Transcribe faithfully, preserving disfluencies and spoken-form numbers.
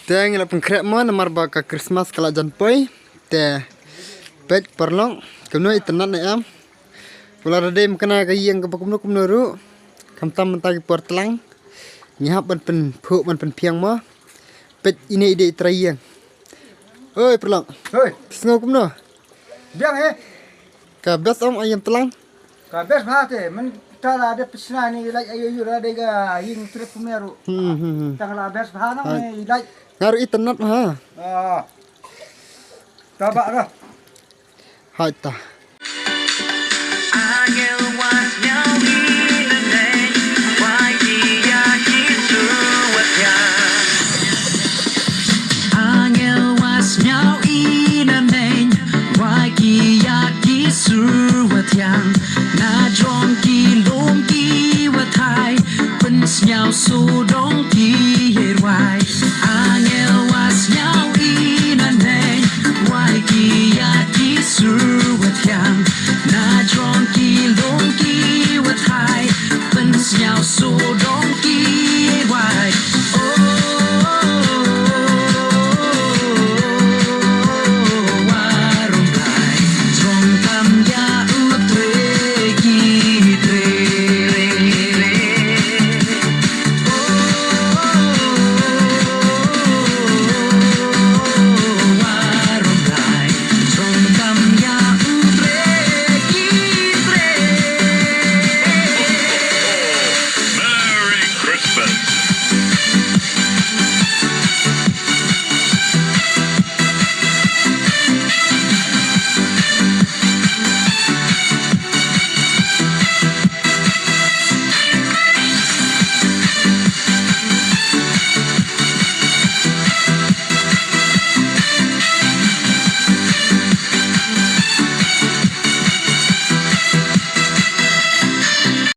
Te ngi la pynkhreh mo namar ba ka Christmas ka la jan poi. Te peit paralok, kumno itynnad ne em. Wala da dei mynta ka ïing kaba kumno kumno ruh. Khamtam mynta ki por tlang. Ngi hap ban pynphuh ban pynphiang mo. Peit ine i dei i trai ïing. Oi paralok. Hoi. Phi sngew kumno? Biang eh. Ka best em ïing tlang. Ka best bha te, mynta la dep pynsna ni lait ayo yu la dei ka ïing trep kumne ruh. Hmm, hmm, hmm. Tang la best bha nang ni lait. Nga ruh itynnad bha. Ah. Ta ba dah. Hai ta.